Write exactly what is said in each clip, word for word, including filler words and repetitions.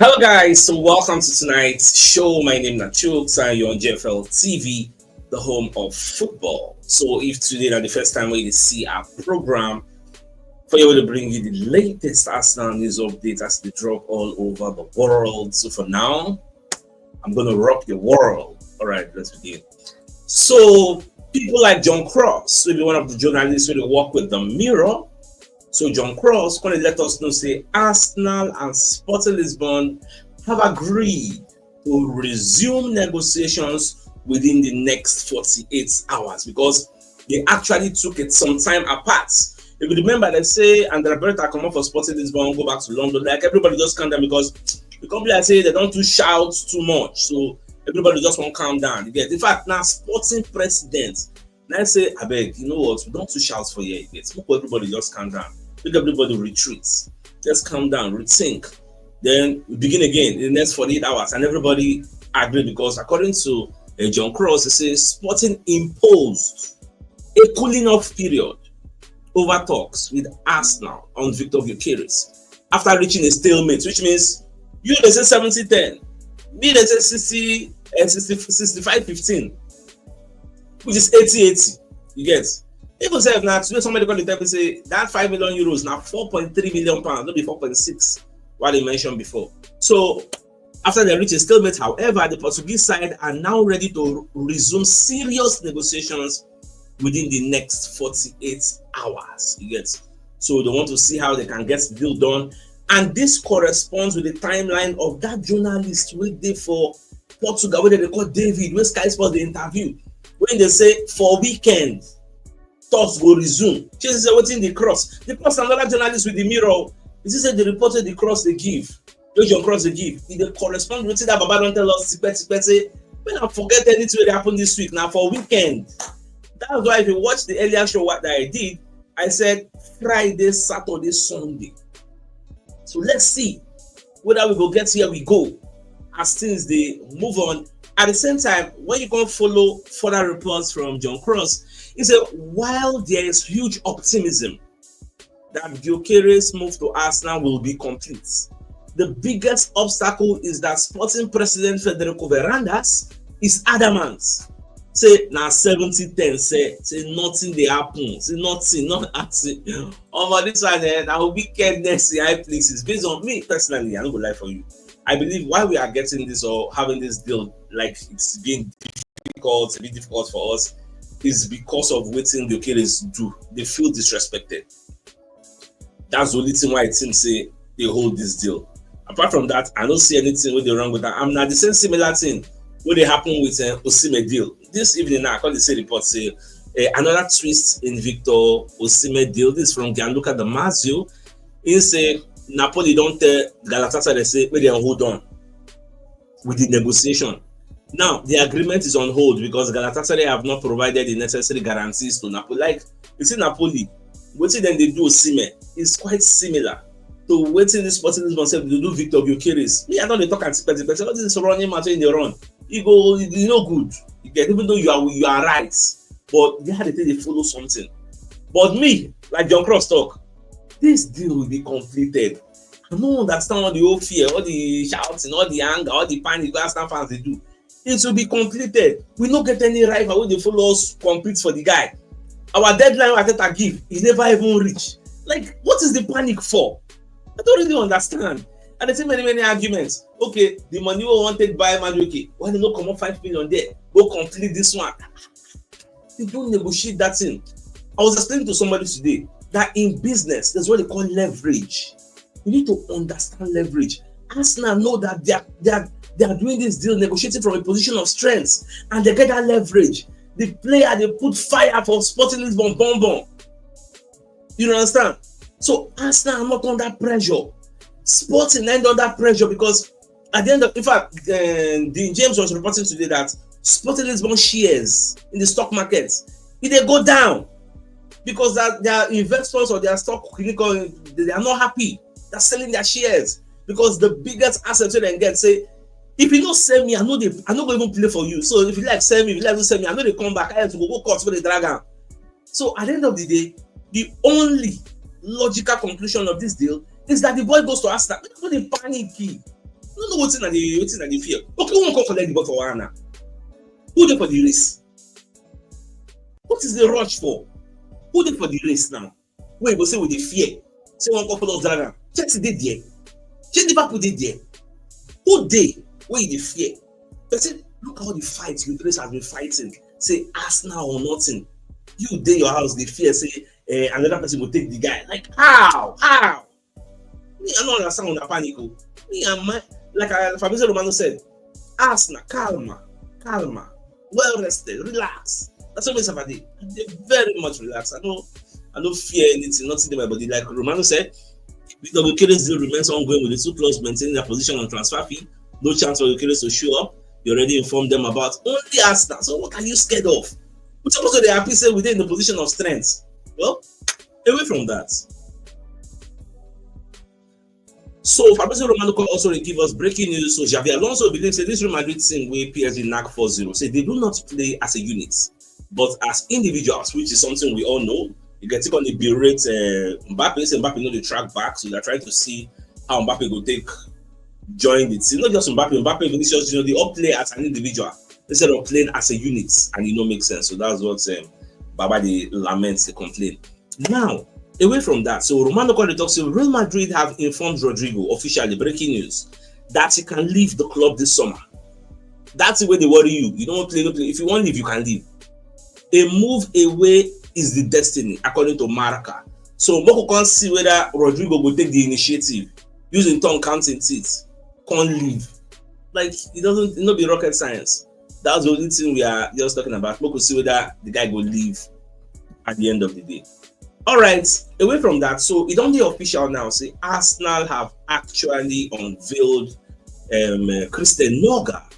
Hello, guys. So, welcome to tonight's show. My name is Nachooks, and you're on J F L T V, the home of football. So, if today is the first time we see our program, for you to bring you the latest Arsenal news updates as they drop all over the world. So, for now, I'm going to rock your world. All right, let's begin. So, people like John Cross, who be one of the journalists who dey work with the Mirror, so John Cross gonna let us know say Arsenal and Sporting Lisbon have agreed to resume negotiations within the next forty-eight hours, because they actually took it some time apart. If you remember, they say Andrea Berta come up for Sporting Lisbon, go back to London. Like, everybody just calm down because the company, I say, they don't do shout too much, so everybody just won't calm down. You get, in fact, now sporting president now say, "Abeg, you know what? We don't too shout for here yet. Make everybody just calm down. Make everybody retreat. Just calm down, rethink. Then we begin again in the next forty-eight hours." And everybody agreed because, according to uh, John Cross, he says Sporting imposed a cooling off period over talks with Arsenal on Victor Gyökeres after reaching a stalemate, which means you, they say seventy ten, me, they say sixty, uh, sixty, sixty-five fifteen, which is eighty eighty. You get? Even sef, now today somebody call the tell me say that five million euros, now four point three million pounds, not be four point six, what they mentioned before. So, after they reach a stalemate, however, the Portuguese side are now ready to resume serious negotiations within the next forty-eight hours. You get? So they want to see how they can get the deal done. And this corresponds with the timeline of that journalist wey dey for Portugal, wey they call David, wey Sky Sports dey interview, wey they say for weekend, talks go resume. She say, "Wetin the Cross?" The Cross na another journalist with the Mirror. He say the report wey the Cross dey give, wey John Cross dey give, e dey correspond with wetin that baba don tell us tipetipe say, "Make una forget anything wey dey happen this week, na for weekend." That's why, if you watch the earlier show what that I did, I said Friday, Saturday, Sunday. So let's see whether we go get here we go as things dey move on. At the same time, when you come follow further reports from John Cross, he said while there is huge optimism that Gyökeres' move to Arsenal will be complete, the biggest obstacle is that Sporting president Federico Varandas is adamant say na seventy ten, say, say nothing dey happen, say nothing, not nothing. Omo, this one, eh, na wickedness in high places. Based on me personally, I no go lie for you. I believe why we are getting this or having this deal, like, it's been difficult, a bit difficult for us, is because of wetin Gyökeres do. They feel disrespected. That's the only thing why I think say they hold this deal. Apart from that, I don't see anything wey dey wrong with that. I'm not the same similar thing wey dey happen with uh, Osimhen deal. This evening now, I call the same report say uh, another twist in Victor Osimhen deal. This is from Gianluca Damasio. He say Napoli don tell Galatasaray say make dem hold on with the negotiation. Now, the agreement is on hold because Galatasaray have not provided the necessary guarantees to Napoli. Like, you see, Napoli, wetin dem dey do Osimhen is quite similar to wetin this Sporting Lisbon sef dey do Victor Gyökeres. Me, I don dey talk am tipetipe say all this running match wey dey run, e go, e no good. You get, even though you are, you are right, but they had to take dey follow something. But me, like John Cross talk, this deal will be completed. I no understand all the whole fear, all the shouting, all the anger, all the panic wey Arsenal fans dey do. It will be completed. We no get any rival wey dey follow us compete for the guy. Our deadline wey Arteta give, e never even reach. Like, what is the panic for? I don't really understand. And they say many, many arguments. Okay, the money we want to buy Madueke, why they no comot five million there? Go complete this one. They don't negotiate that thing. I was explaining to somebody today that in business, there's what they call leverage. You need to understand leverage. Arsenal know that they are, they are, they are doing this deal, negotiating from a position of strength, and they get that leverage. The player, they put fire for Sporting Lisbon, bomb bomb. You understand? So Arsenal are not under pressure. Sporting end under pressure because at the end of, in fact, uh, Dean James was reporting today that Sporting Lisbon shares in the stock market, e dey go down because that their investors or their stock, they are not happy. They're selling their shares because the biggest asset wey dem get say, "If you no sell me, I no dey, I no go even play for you. So if you like sell me, if you like to sell me, I no dey come back. I have to go, go court for the dragon." So at the end of the day, the only logical conclusion of this deal is that the boy goes to Arsenal. Make no dey panic. No know wetin I dey, wetin I dey fear. Okay, who wan come collect the ball for one now? Who dey for the race? What is the rush for? Who dey for the race now? Wey you go say we dey fear? Say wan come follow us drag am? Chelsea dey there. Shey Liverpool dey there? Who dey wey you dey fear? Person, look at all the fights Gyökeres has been fighting. Say Arsenal or nothing. You dey your house dey fear say, eh, another person go take the guy. Like, how? How? Me, I no understand una panic o. Me and my, like, uh, Fabrizio Romano said, Arsenal, calma, calma, well rested, relax. That's what makes I dey. I dey very much relaxed. I no, I no fear anything, nothing dey my body. Like Romano said, Victor Gyökeres deal remains ongoing with the two clubs maintaining their position on transfer fee. No chance for Gyökeres to show up. You already informed them about only Arsenal. So what are you scared of? We suppose to dey happy say we dey in the position of strength. Well, away from that. So Fabrizio Romano come also dey give us breaking news. So Xabi Alonso believes say this Real Madrid team wey P S G knack four zero, say they do not play as a unit, but as individuals, which is something we all know. You get to come dey berate, uh, Mbappe, say Mbappe no dey track back, so they're trying to see how Mbappe go take join the team. Not just Mbappe, Mbappe, Vinicius Junior, they all play as an individual instead of playing as a unit, and it no make sense. So that's what, um, Baba dey lament, dey complain. Now, away from that, so Romano come dey talk say Real Madrid have informed Rodrygo officially, breaking news, that he can leave the club this summer. That's the way they worry you. You don't play, no play. If you want to leave, you can leave. A move away is the destiny, according to Marca. So Moko can't see whether Rodrygo go take the initiative, using tongue counting teeth, can't leave. Like, it doesn't, it no be rocket science. That's the only thing we are just talking about. Make we see whether the guy go leave at the end of the day. All right, away from that, so it don dey official now. Say Arsenal have actually unveiled, um, uh, Christian Nørgaard.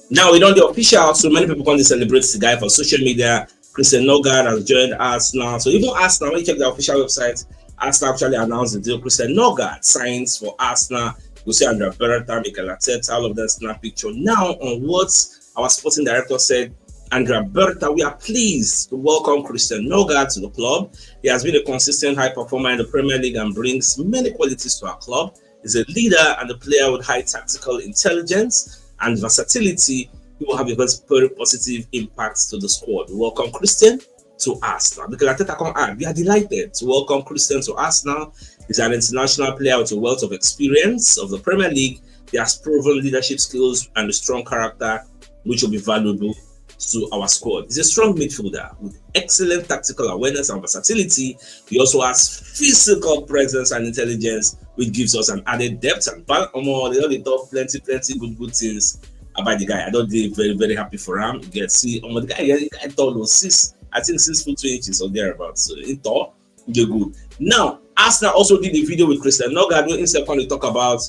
Now it don dey official, so many people come dey celebrate the guy for social media. Christian Nørgaard has joined Arsenal. So even Arsenal, when you check the official website, Arsenal actually announced the deal. Christian Nørgaard signs for Arsenal. You see Andrea Berta, Mikel Arteta, all of them snap picture. Now on what our sporting director said, Andrea Berta, we are pleased to welcome Christian Nørgaard to the club. He has been a consistent high performer in the Premier League and brings many qualities to our club. He's a leader and a player with high tactical intelligence and versatility. He will have a very, very positive impact to the squad. Welcome, Christian, to Arsenal. Mikel Arteta come add, we are delighted to welcome Christian to Arsenal. He's an international player with a wealth of experience of the Premier League. He has proven leadership skills and a strong character, which will be valuable to our squad. He's a strong midfielder with excellent tactical awareness and versatility. He also has physical presence and intelligence, which gives us an added depth and bal-, omo, they don dey talk plenty, plenty good, good things about the guy. I don dey very, very happy for am. You get, see, omo, the guy, the guy tall o, six, I think six foot two inches or thereabouts. So he tall, he dey good. Now, Arsenal also did a video with Christian Nørgaard, wey himself come dey talk about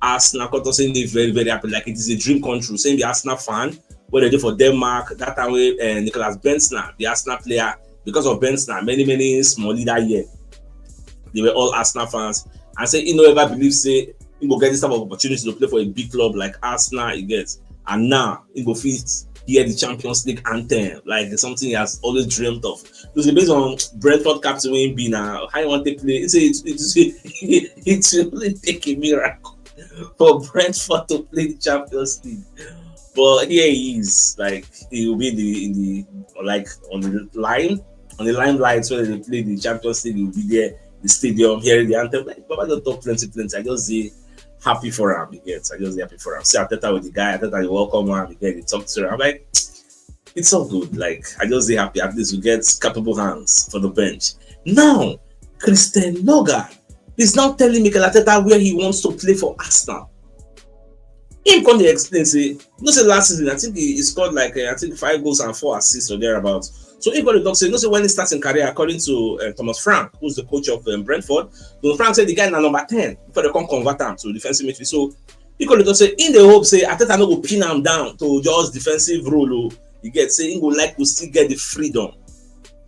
Arsenal, come talk say he dey very, very happy, like it is a dream come true. Say he be Arsenal fan, wey dey dey for Denmark, that time wey, eh, Nicklas Bendtner, the Arsenal player, because of Bendtner, many, many small leader here, they were all Arsenal fans, and say he no ever believe say he go get this type of opportunity to play for a big club like Arsenal, you get, and now he go fit hear the Champions League anthem, like, something he has always dreamt of. Because based on Brentford captain wey he be now, how you want to play? He say it, it, it, it will only take a miracle for Brentford to play the Champions League. But here he is, like, he will be in the, in the, like, on the line, on the limelight when they play the Champions League. He will be there, the stadium, hearing the anthem. Like, Baba don talk plenty, plenty. I just dey happy for am, you get. I just dey happy for am. See Arteta with the guy, Arteta dey welcome am, you get, dey talk to am. I'm like, it's all good. Like, I just dey happy. At least we get capable hands for the bench. Now, Christian Nørgaard is now telling Mikel Arteta where he wants to play for Arsenal. Him come dey explain say, you know say last season, I think he, he scored, like, uh, I think, five goals and four assists or thereabouts. So he come dey talk say, you know say when he start him career, according to, uh, Thomas Frank, who's the coach of, um, Brentford, Thomas Frank said the guy na number ten before they come convert am to defensive midfield. So he come dey talk say, in the hope say Arteta no go pin am down to just defensive role o, you get, say he go like to still get the freedom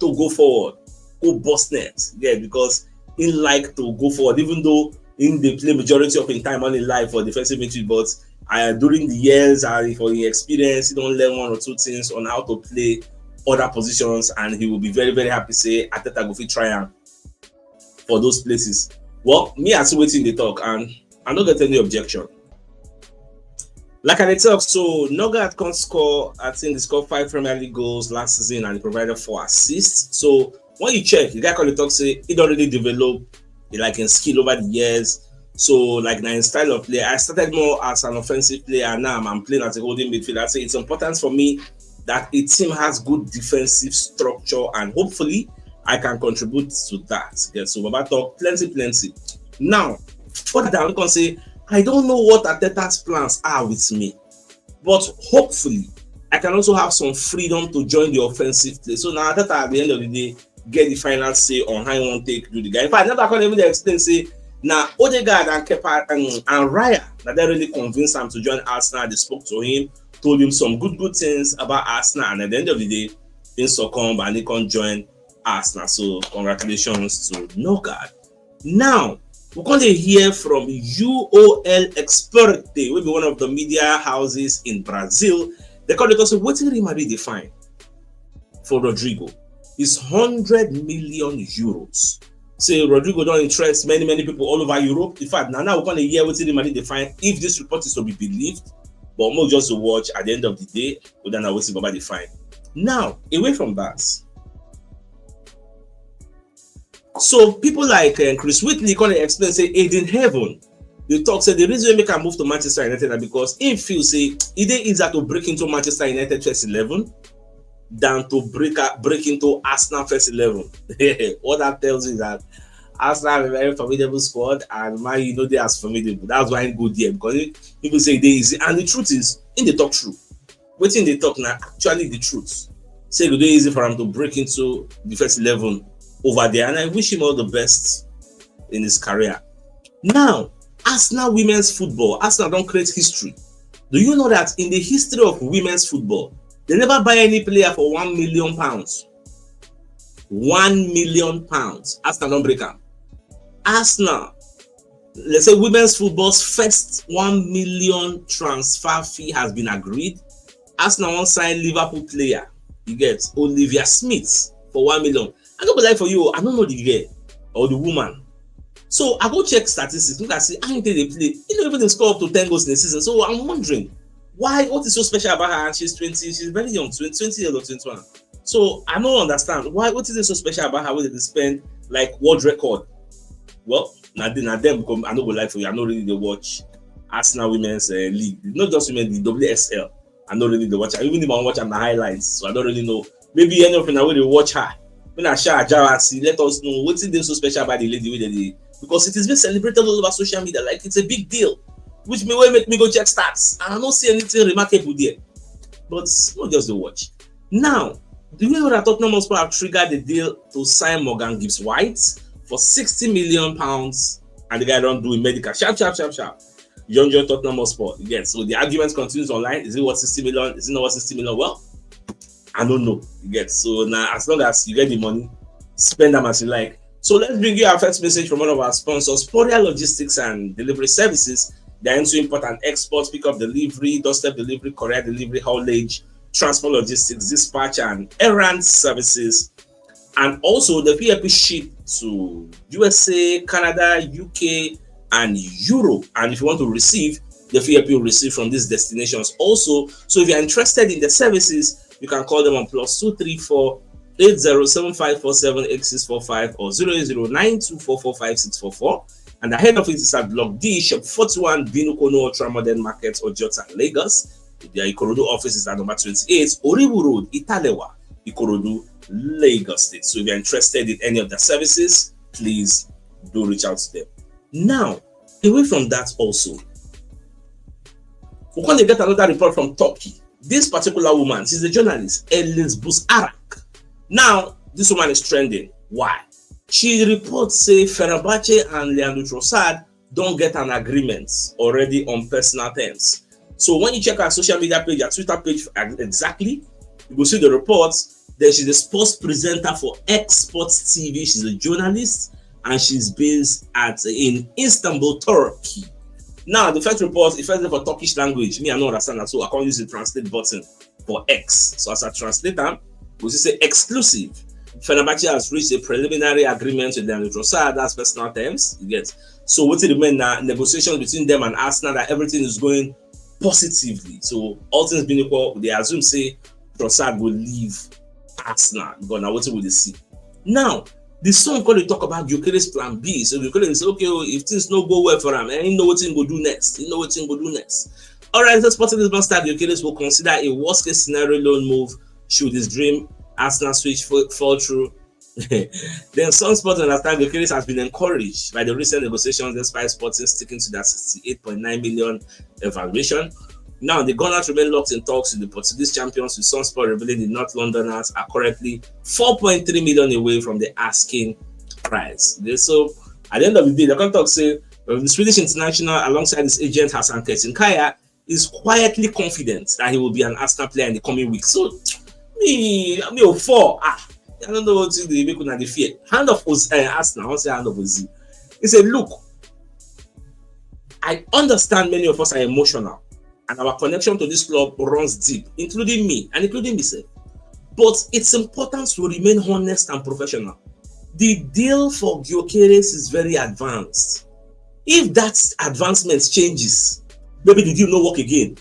to go forward, go burst net, yeah, because he like to go forward, even though he dey play majority of him time all him life for defensive midfield. But, uh, during the years and for him experience, he don learn one or two things on how to play other positions, and he will be very, very happy say Arteta go fit try am for those places. Well, me, I see wetin dey talk, and I don't get any objection. Like I talk, so Nogard can score, I think he scored five Premier League goals last season and he provided four assists. So when you check, the guy can talk say he don't really develop like in skill over the years. So like now in style of play, I started more as an offensive player. Now I'm playing as a holding midfielder. I say it's important for me that a team has good defensive structure and hopefully I can contribute to that. Yeah, so Baba talk plenty, plenty. Now, further down, we can say I don't know what Arteta's plans are with me, but hopefully I can also have some freedom to join the offensive play. So now Arteta at the end of the day get the final say on how he want take do the guy. In fact, never can even explain say now Odegaard and Kepa and, and Raya that they really convinced him to join Arsenal. They spoke to him, told him some good good things about Arsenal, and at the end of the day, he succumb and he can join Arsenal. So congratulations to Nogard. Now, we can hear from U O L Experte, will be one of the media houses in Brazil. They call it also waiting Real Madrid define for Rodrygo is hundred million euros. Say Rodrygo don't interest many many people all over Europe. In fact, now now we're gonna hear waiting Real Madrid define if this report is to be believed. But we'll just watch at the end of the day. We don't know what's about define. Now, away from that, so people like uh, Chris Whitley can explain say Aiden Heaven. They talk say the reason we make a move to Manchester United is because he feels say it is easier to break into Manchester United first eleven than to break up, break into Arsenal first eleven. What that tells you is that Arsenal have a very formidable squad and Man U know they as formidable. That's why he go there because people say they easy. And the truth is, in the talk true. Waiting they talk now, actually the truth. Say it easy for him to break into the first eleven over there. And I wish him all the best in his career. Now, Arsenal women's football. Arsenal don't create history. Do you know that in the history of women's football, they never buy any player for one million pounds? One million pounds. Arsenal don't break up. Arsenal, let's say women's football's first one million transfer fee has been agreed. Arsenal won't sign Liverpool player. You get Olivia Smith for one million. I don't like for you. I don't know the girl or the woman. So I go check statistics. Look, I see how they play. You know, even they score up to ten goals in the season. So I'm wondering why, what is so special about her? And she's twenty, she's very young, twenty, twenty years or twenty-one. So I don't understand why, what is it so special about her when they spend like world record? Well, now, now them become, I don't go like for you. I don't really they watch Arsenal women's uh, league. Not just women, the W S L. I don't really they watch her. Even if I watch her, my highlights, so I don't really know. Maybe any of you now will watch her. When I share Ajara, see, let us know what is so special about the lady with the because it is being celebrated all over social media. Like it's a big deal, which may well make me go check stats. And I don't see anything remarkable there. But not just the watch. Now, do you know that Tottenham Hotspur have triggered the deal to sign Morgan Gibbs White for sixty million pounds? And the guy don't do a medical. Sharp, sharp, sharp, sharp. Young John Tottenham Hotspur. Yes, so the argument continues online. Is it worth sixty million? Is it not worth sixty million? Well, I don't know. You get so now as long as you get the money, spend them as you like. So let's bring you our first message from one of our sponsors, Poria Logistics and Delivery Services. They're into import and export, pickup delivery, doorstep delivery, courier delivery, haulage, transport logistics, dispatch, and errand services. And also the P F P ship to U S A, Canada, U K, and Europe. And if you want to receive, the P F P will receive from these destinations also. So if you're interested in the services, you can call them on plus two three four eight zero seven five four seven eight six four five or zero eight zero nine two four four five six four four. And the head office is at Block D, Shop forty-one, Binukono Ultra Modern Market, Ojota, Lagos. Their Ikorodu office is at number twenty-eight, Oriwu Road, Italewa, Ikorodu, Lagos State. So if you're interested in any of their services, please do reach out to them. Now, away from that also, we're going to get another report from Turkey. This particular woman, she's a journalist, Elis Busarak. Now, this woman is trending. Why? She reports say Fenerbahce and Leandro Trossard don't get an agreement already on personal terms. So when you check our social media page, our Twitter page exactly, you will see the reports. Then she's a sports presenter for X Sports T V. She's a journalist and she's based at in Istanbul, Turkey. Now, the first report, the first for Turkish language, me, I don't understand that, so I can't use the translate button for X. So as a translator, we say exclusive. Fenerbahce has reached a preliminary agreement with Leandro Trossard. That's personal terms, you get. So what it remain now? Negotiations between them and Arsenal, that everything is going positively. So all things being equal, they assume say Trossard will leave Arsenal. But now what will they see? Now, the song called to talk about Gyökeres plan B. So Gyökeres say, okay, oh, if things no go well for him, and he know what he go do next. He know what he go do next. All right, so Sporting Lisbon star Gyökeres will consider a worst case scenario loan move should his dream Arsenal switch fall through. Then Sun Sport understand Gyökeres has been encouraged by the recent negotiations despite Sporting sticking to their sixty-eight point nine million evaluation. Now, the Gunners remain locked in talks with the Portuguese champions, with Sun Sport revealing the North Londoners are currently four point three million away from the asking price. So at the end of the day, the contract say, uh, the Swedish international, alongside his agent Hassan Kesinkaya, is quietly confident that he will be an Arsenal player in the coming weeks. So me, me will fall. Ah, I don't know what to do. Make una dey fear. Hand of Oz, uh, Arsenal, I want to say hand of Ozil. He said, look, I understand many of us are emotional, and our connection to this club runs deep, including me and including myself. But it's important to remain honest and professional. The deal for Gyökeres is very advanced. If that advancement changes, maybe the deal no work again.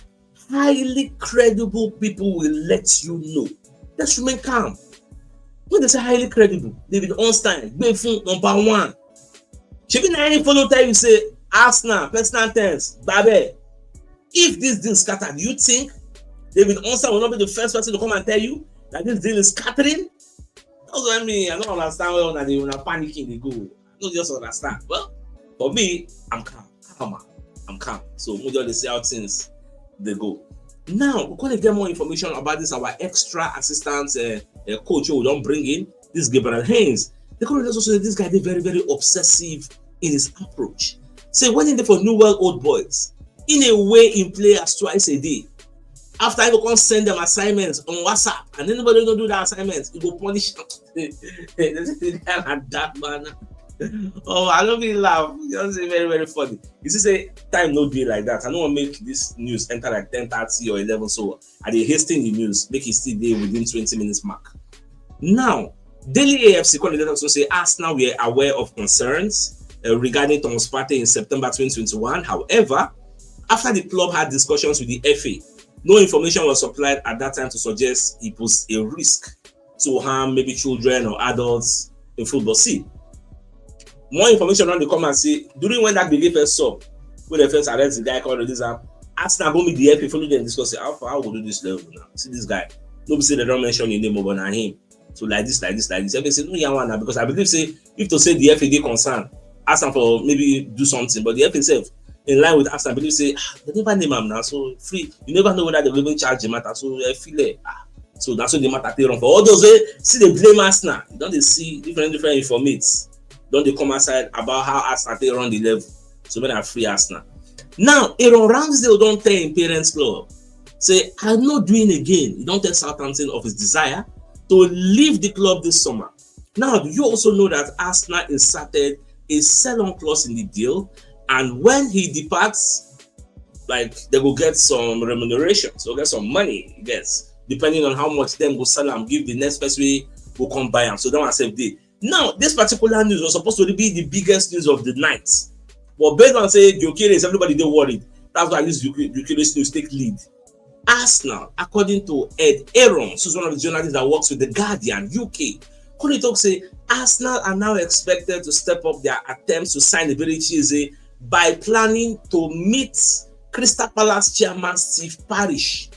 Highly credible people will let you know. Just remain calm. When they say highly credible, David Ornstein, Gbefun, number one. Shebi na any follow tell you say Arsenal, personal terms, babe. If this deal scatter, do you think David Ornstein will not be the first person to come and tell you that this deal is scattering? That's what I mean. I don't understand where una dey, una panicking dey go. I don't just understand. Well, for me, I'm calm. Calm. I'm calm. So we just dey see how things dey go. Now, we gonna get more information about this, our extra assistant uh, uh, coach who we don't bring in, this Gabriel Haynes. They gonna also say this guy dey very, very obsessive in his approach. Say when he dey for Newell Old Boys, in a way he play as twice a day. After he go come send them assignments on WhatsApp, and anybody don't do that assignment, he go punish them. They say the guy na that man. Oh, I don't be laugh. Just say very, very funny. You see, say time no dey like that. I don't want make this news enter like ten thirty or eleven. So I dey hasten the news, make it still dey within twenty minutes mark. Now, Daily A F C call also say Arsenal were aware of concerns uh, regarding Thomas Partey in September twenty twenty-one. However, after the club had discussions with the F A, no information was supplied at that time to suggest he posed a risk to harm maybe children or adults in football. See, more information on the come and say during when that gbege first sup, when they first arrest the guy called release am, Arsenal go meet the F A, follow them discuss say how far, how we do this level now. See this guy. No be say they don't mention his name, but na him. So like this, like this, like this. F A say no, yeah, one now because I believe say if to say the F A dey concern, Arsenal for maybe do something, but the F A sef in line with Arsenal believe say ah, they never name am now, so free. You never know whether they go even charge the matter, so I feel it. Ah, so that's what the matter take run for all those wey still dey blame Arsenal. You don dey see different different informates don dey come outside about how Arsenal take run the level. So make dem free Arsenal. Now, Aaron Ramsdale don tell him parents club say, I'm not doing again. He don tell Southampton of his desire to leave the club this summer. Now, you also know that Arsenal inserted a sell-on clause in the deal, and when he departs, like they go get some remuneration, so get some money, yes, depending on how much them go sell and give the next person wey go come buy am. So that one sef dey. Now, this particular news was supposed to be the biggest news of the night, but based on say Gyökeres, everybody dey worried. That's why this Gyökeres news take lead. Arsenal, according to Ed Aarons, who's one of the journalists that works with the Guardian U K, come dey talk say Arsenal are now expected to step up their attempts to sign Eberechi Eze by planning to meet Crystal Palace chairman Steve Parish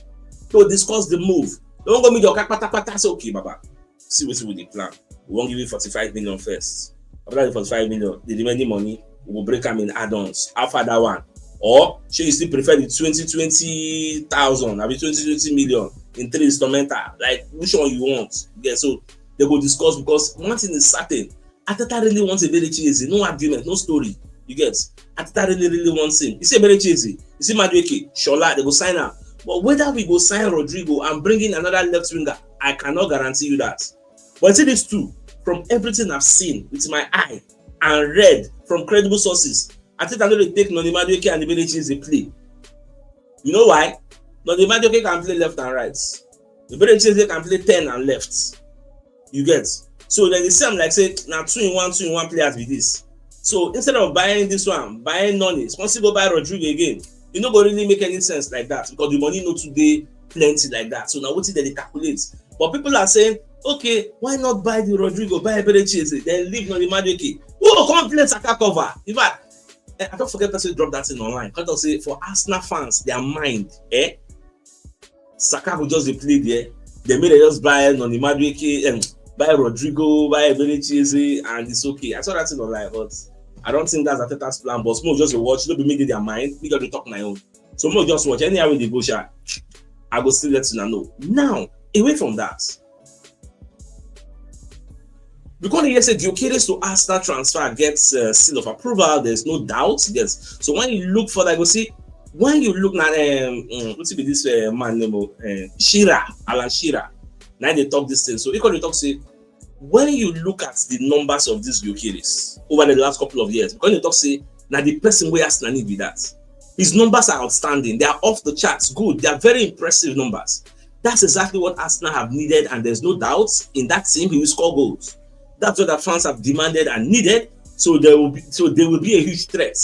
to discuss the move. They wan go meet the oga patapata, say, okay, Baba, see wetin we dey plan. We wan give you forty-five million first. After the forty-five million, the remaining money, we go break am in add-ons. How far that one? Or shey you still prefer the twenty twenty thousand, abi twenty twenty million in three instrumental? Like, which one you want? Yeah, so they go discuss, because one thing is certain, Arteta really wants Eberechi Eze. No argument, no story. You get? Arteta really, really wants him. You see Eberechi Eze, you see Madueke, Shola, they go sign am. But whether we go sign Rodrigo and bring in another left winger, I cannot guarantee you that. But see these two, from everything I've seen with my eye and read from credible sources, Arteta no dey take Noni Madueke and Eberechi Eze play. You know why? Noni Madueke can play left and right. Eberechi Eze can play ten and left. You get? So then they see am like say na two in one, two in one players be this. So instead of buying this one, buying Noni, once you go buy Rodrigo again, e no go really make any sense like that because the money no too dey plenty like that. So na wetin dem dey calculate. But people are saying, okay, why not buy the Rodrigo, buy Eberechi Eze, then leave Noni Madueke? Who go come play Saka cover? In fact, eh, I don forget person drop that thing online. Come talk say for Arsenal fans, their mind, eh? Saka go just dey play there. Then make dem just buy Noni Madueke, um, buy Rodrigo, buy Eberechi Eze, and it's okay. I saw that thing online, but I don't think that's Arteta's plan. But make we just dey watch, no be me dey their mind. Me just dey talk my own. So make we just watch. Anyhow wey dey go, sha, I go still let una know. Now, away from that, we come hear say Gyökeres to Arsenal transfer gets uh, seal of approval. There's no doubt. Yes. So when you look for that, you go see, when you look na, um, um, wetin be this uh, man name o? Uh, Shearer, Alan Shearer. Now they talk this thing. So he come dey talk say, when you look at the numbers of this Gyökeres over the last couple of years, because they talk say na the person wey Arsenal need be that. His numbers are outstanding. They are off the charts good. They are very impressive numbers. That's exactly what Arsenal have needed, and there's no doubt in that team he will score goals. That's what the fans have demanded and needed. So there will be, so they will be a huge threat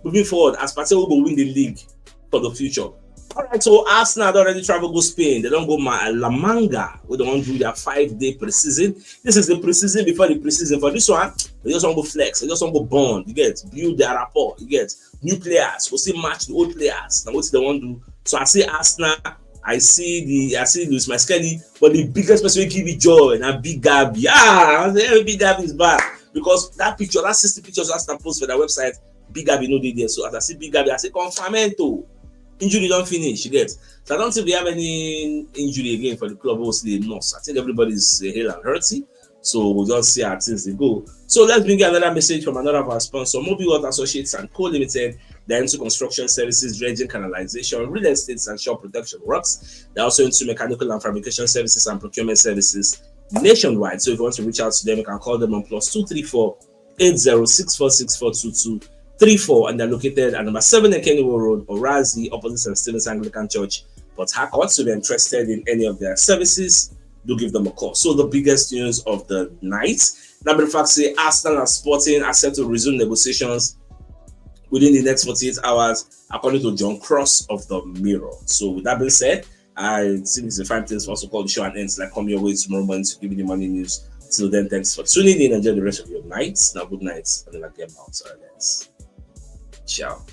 moving forward as Partey will go win the league for the future. All right, so Arsenal don already travel go Spain. They don go Ma- La Manga, wey dem wan do their five-day pre-season. This is the pre-season before the pre-season. For this one, they just wan go flex. They just wan go bond. You get, build their rapport. You get, new players go still match the old players. Na wetin dem wan do. So I see Arsenal. I see the I see Luis Skelly, but the biggest person wey give me joy na Big Gabby. Ah, I say, hey, Big Gabby is back because that picture, that sixty pictures Arsenal post for their website, Big Gabby no dey there. So as I see Big Gabby, I say, confirmento. Injury don finish, you get. So I don't think we have any injury again for the club. Obviously, no. So I think everybody is uh, hale and healthy. So we'll just see how things dey go. So let's bring another message from another of our sponsor, Mobile World Associates and Co Limited. They're into construction services, dredging, canalization, real estate, and shore protection works. They're also into mechanical and fabrication services and procurement services nationwide. So if you want to reach out to them, you can call them on plus two three four eight zero six four six four two two three four, and they're located at number seven Ekeniwo Road, Orazi, opposite Saint Stephen's Anglican Church, Port Harcourt. So if you're interested in any of their services, do give them a call. So the biggest news of the night. Now, in fact, say Arsenal and Sporting are set to resume negotiations within the next forty-eight hours, according to John Cross of the Mirror. So with that being said, I think it's a fine place for us to call the show and end. Like, come your way tomorrow morning to give you the morning news. Till then, thanks for tuning in. Enjoy the rest of your night. Now, good night, and then I get out. All right, guys. Ciao.